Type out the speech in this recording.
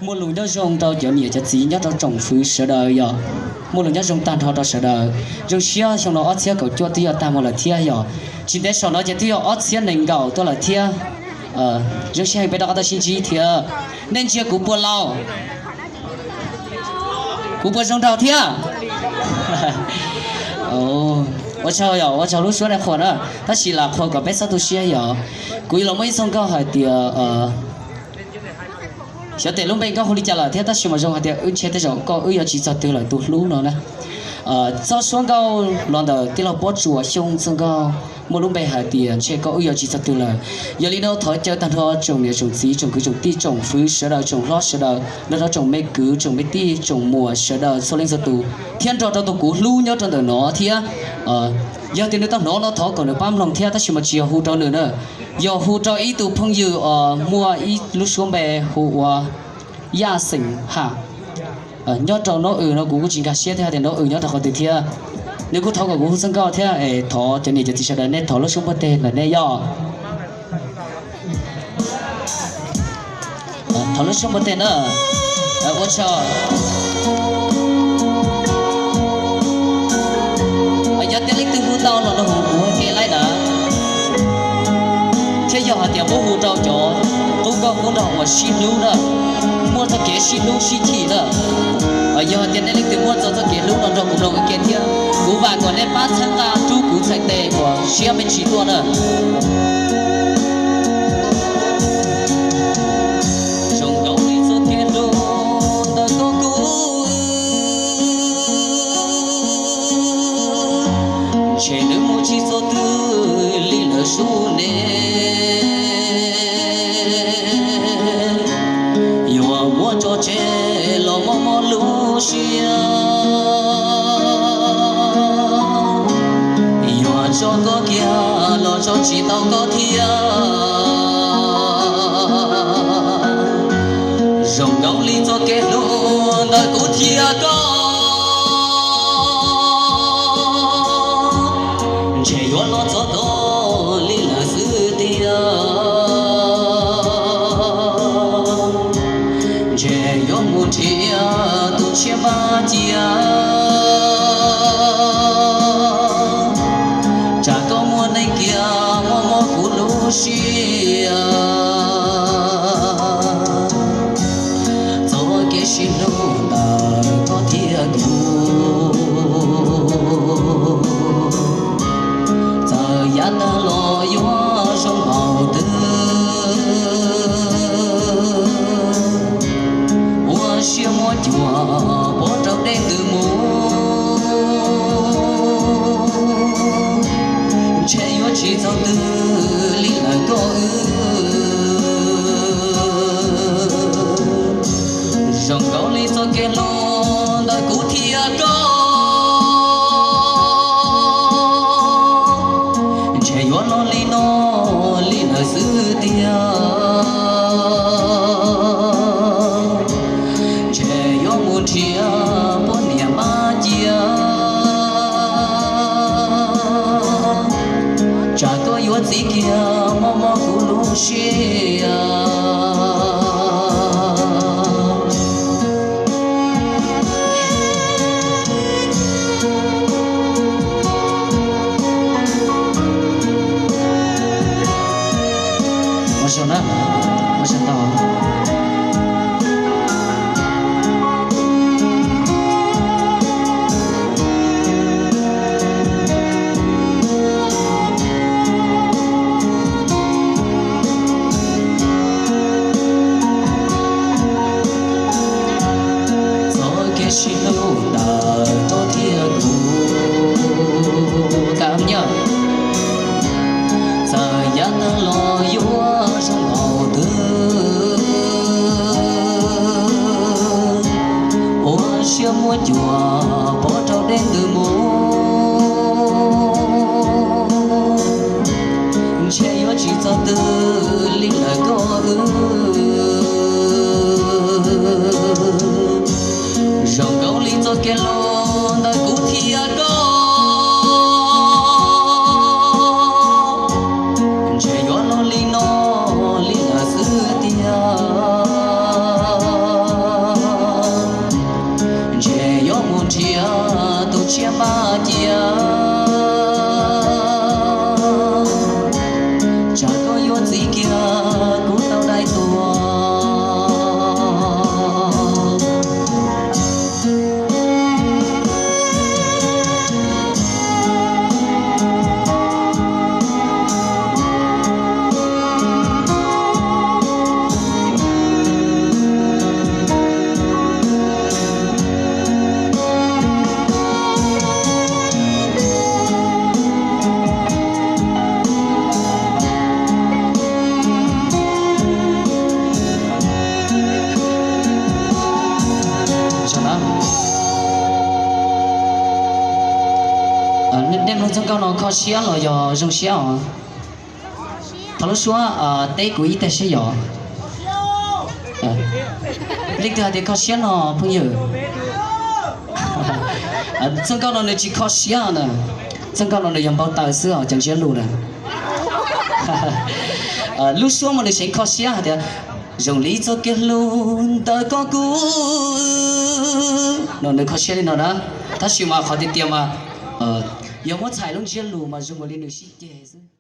Muaj lus nyob zoo rau cov niam cov txiv nyob rau tsoom fwv sawv daws yog. Muaj lus nyob zoo tag nrho rau sawv daws. Zoo siab xyoo no ob txhiab kaum cuaj twb yuav tag mus lawm thiab yog. Tsis ntev saum no ces twb yog ob txhiab nees nkaum tuaj lawm thiab. Zoo siab heev peb rov qab tau sib ntsib thiab. Nej ntsia kuv puas laus? Kuv puas zoo nraug thiab? Ua tsaug yog ua tsaug lub suab nej qhuas na. Tab sis lam qhuas kom peb txhob tu siab yog. Kuv yuav los muaj ib txoj nkauj hais tias xyov tes lub npe nkauj hu li cas lawm thiab tab sis mas zoo hais tias wb ntshe tej zaum koj wb yuav tsis txog twg lawm tus hlub no na. Txoj suab nkauj los ntawm tij laug Pob Tsuas Xyooj txoj nkauj muaj lub npe hais tias ntshe koj wb yuav tsis txog twg lawm. Yog li no thov caw tag nrho tsoom niam tsoom txiv tsoom kwv tsoom tij tsoom fwv sawv daws tsoom hlob sawv daws nrog rau tsoom me kwv tsoom me tij tsoom muam sawv daws txhua leej txhua tus thiab nrog rau tus kuv hlub nyob rau ntawm no thiab. Yog tias nws tau hnov no thov kom nws pab mloog thiab tab sis mas tsis yog hu rau nws na. Yog hu rau ib tug phooj ywg uas muaj ib lub suab npe hu ua Yaj Xeem Ham. Nyob rau Nov Ws no kuv kuj tsis nkag siab thiab hais tias Nov Ws nyob rau qhov twg thiab. Nws kuj thov kom kuv hu txoj nkauj thiab es thov cov niam cov txiv sawv daws nej thov lub suab npuaj teg ntawm nej yog. Thov lub suab npuaj teg na. Ua tsaug. Yog tias leej twg hu tau los nrog hu kuv ua ke laij na. Thiab yog hais tias muab hu rau cov qub nkauj qub nraug uas sib hlub na, muaj txoj kev sib hlub sib chim na. Yog hais tias nej leej twg muaj txog txoj kev hlub no nrog kuv mloog ua ke thiab, kuv vam kom nej pab txhawb nqa rub kuv txhais tes kom siab me ntsis tuaj na. Zoo nkaus li txoj kev hlub ntawm koj kuv, ntshe nws mus tsis txog twg li lawm sub ne. Yuav muab tso tseg los mob mob lub siab, yuav tso koj kiag los tso tsis tau koj thiab. Zoo nkaus li txoj kev hlub ntawm kuv thiab koj, ntshe yuav los txog tog li lawm xwb tiag. Ntshe yuav mus nrhiav tus tshiab mab cia, tsam koj muaj neeg kiag mob mob kuv lub siab. Txoj kev sib hlub ntawm koj thiab kuv, txawm yav tag los yuav zoo npaum twg, ua siab muab cuam pov rau dej ntws mus, ntshe yuav tsis txog twg li lawm koj wb. Zoo nkaus li txoj kev hlub ntawm kuv thiab koj, ntshe yuav los li no li lawm xwb tiag. Ntshe yuav mus nrhiav poj niam mab cia, tsam koj yuav txiv kiag mob mob kuv lub siab. Ua tsaug na, ua tsaug ntau. Nej mloog txoj nkauj no kho siab los yog zoo siab os? Thov lub suab teb kuv ib teg seb yog. Leej twg hais tias kho siab no phooj ywg? Txoj nkauj no nws tsis kho siab na. Txoj nkauj no nws yog npau taws xwb os, cov ntsiab lus na. Lub suab mas nws seev kho siab hais tias, zoo li txoj kev hlub ntawm koj kuv, no nws kho siab li no na. Tab sis mas qhov tiag tiag mas yog muab txhais lub ntsiab lus mas zoo li nws sib ceg xwb.